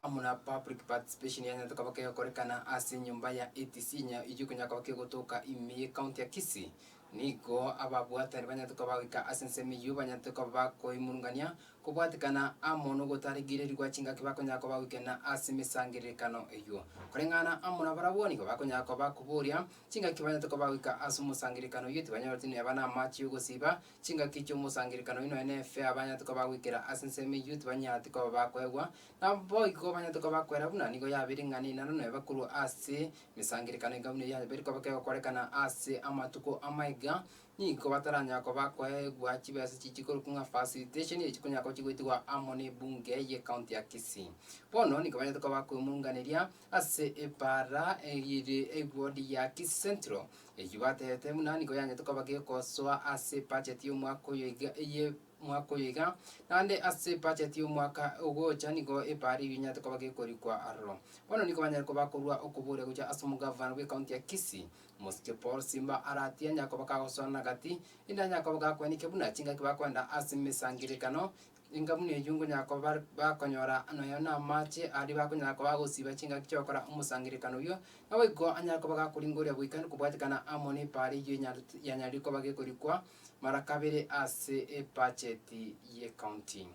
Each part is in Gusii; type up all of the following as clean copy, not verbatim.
amo na public participation yanyarete koba kegokorekana ase enyomba ya ATC eyio ekonyara koba kegotoka ime ye county ya Kisii. Nigo ababwatani banyarete koba bagoika ase ensemo eyio banyarete koba bakoimurungania kobwatekana amo nogotarigererigwa chingaki bakonyara koba bagoikana ase emesangererekano eyio. Koreng'ana amo nabarabwo nigo bakonyara koba bakoboria chingaki banyarete koba bagoika ase omosangererekano oyio tibanyoreti neba namache yogosiba Chingaki chi'omosangererekano oino ne efea banyarete koba bagoikera ase ensemo eyio tibanyareti koba bakoegwa, naboigo banyarete koba bakoera buna nigo yabeire ing'ana inano neba korwa ase emesangererekano enga buna eyio yabeire koba kegokorekana ase amatuko amaiga, nigo bataranyara koba bakoegwa chibesa chichia chikorokwa ng'a facilitation echi chikonyara koba chigoetigwa amo na ebunge y'ecounty ya Kisii. Bono nigo banyarete koba bakoemunganeria ase ebaara ere eward ya Kisii Central. Eyio batebete buna nigo yanyete koba gegosoa ase ebudget y'omwaka oyo iga eye mwaka oyo iga, naende ase ebudget y'omwaka ogocha nigo ebaara eyio enyarete koba gekorikwa aroro. Bono nigo banyare koba korwa okoboria gochia ase omogavana bw'ecounty ya Kisii, Mosike Paul Simba aratie anyare koba kagosoana gati, erinde anyare koba gakoenekia buna chingaki bakoenda ase emesangererekano Enga buna eyio nkonyara koba bare bakonyora nonya na amache aria bakonyara koba bagosiba chingaki chi'ogokora omosangererekano oyio, naboigo anyare koba gakoringoria goika kobwatekana amo nepaara eyio enyarete yanyarire koba gekorikwa mara kabere ase ebacheti y'ecounty.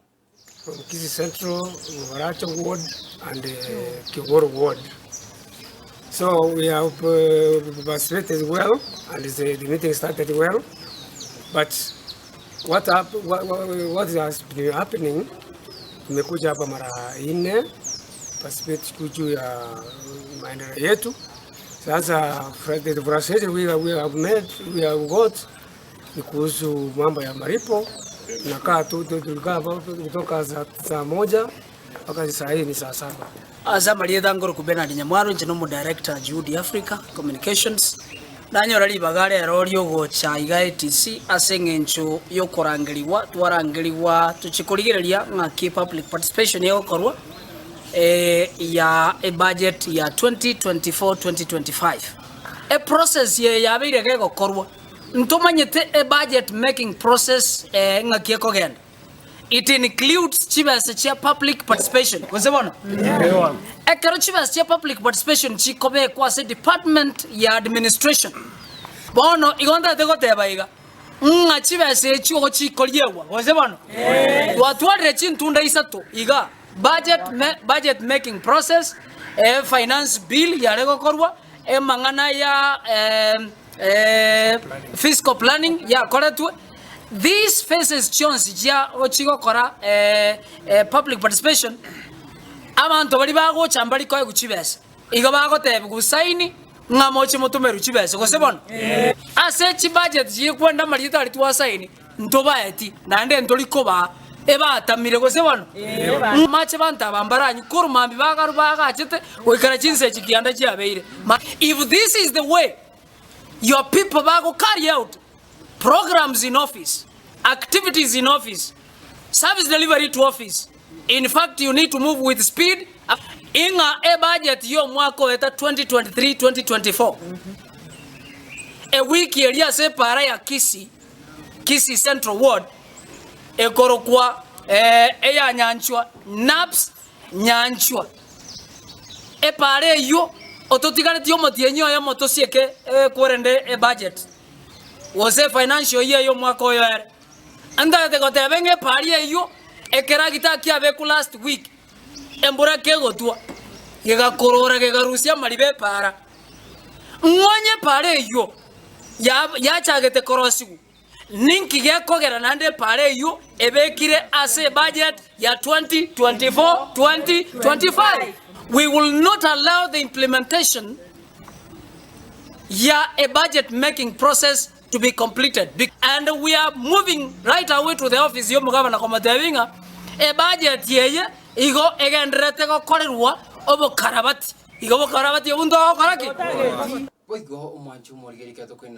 From Kisii Central, Baracho Ward and Kigoro Ward. So we have participated well and the, the meeting started well, but What hap, what, what has been happening, tumekuja hapa mara nne participate juu ya maendeleo yetu. Sasa the frustration we, we have made, we have got ni kuhusu mambo ya malipo. Tunakaa tu tulikaa kutoka saa moja mpaka saa hii ni saa saba. Ase amarieta nkorokwa Bernard Nyamwaro, inche nomo-director Juhudi Africa Communications. Nanyora ribaga rero riogocha iga ATC ase eng'encho yokorangerigwa, twarangerigwa tochie korigereria ng'aki public participation egokorwa ya ebudget ya 2024-2025. Eprocess eye yabeire iga egokorwa, ntomanyete ebudget making process ng'aki ekogenda. It includes chibesa chia public participation, gose bono? Ekero chibesa chia public participation chikobekwa ase department ya administration, bono igo ntagete goteba iga, ng'a chibesa echio ogochikoriegwa, gose bono? Twatwarire chintunda isato iga, budget ma budget making process, finance bill yare gokorwa, emang'ana ya fiscal planning yakoretwe, these phases chionsi chia chigokora public participation, abanto baria bagocha mbari koegwa chibesa, igo bagotebigwa sign ng'a moche motomerwe chibesa gose bono? Ase chibudget chikwenda amarieta aria twasaini, ntobaeti naende ntori kobaa, ebatamire gose bono? Amache banto aba mbaranywe korwa mambia bagaru bagachete goikera chinsa echi kianda chiabeire. If this is the way your people bago carry out programs in office, activities in office, service delivery to office, in fact you need to move with speed ing'a ebudget y'omwaka oeta 2023-2024 ewiki eria ase epaara ya Kisii Kisii Central Ward ekorokwa eya Nyanchwa Naps Nyanchwa. Epaara eyio ototigaretie omotienyi oyomo tosieke korende ebudget gose financial year y'omwaka oyo ere. Ntagete goteba ng'a epaara eyio ekeragita kiabekwa last week embura kegotwa gegakorora gegarusia amariba epaara. Ng'onye epaara eyio yachagete korosigwa, ninki gekogera naende epaara eyio ebekire ase ebudget ya 2024-2025? We will not allow the implementation ya a budget making process to be completed and we are moving right away to the office y'omogabana komotebia ng'a ebudget eye igo egendererete gokorerwa obokarabati. Igo bokarabati obonto ogokora ki? Boigo omwanchi omorigereria tokoina.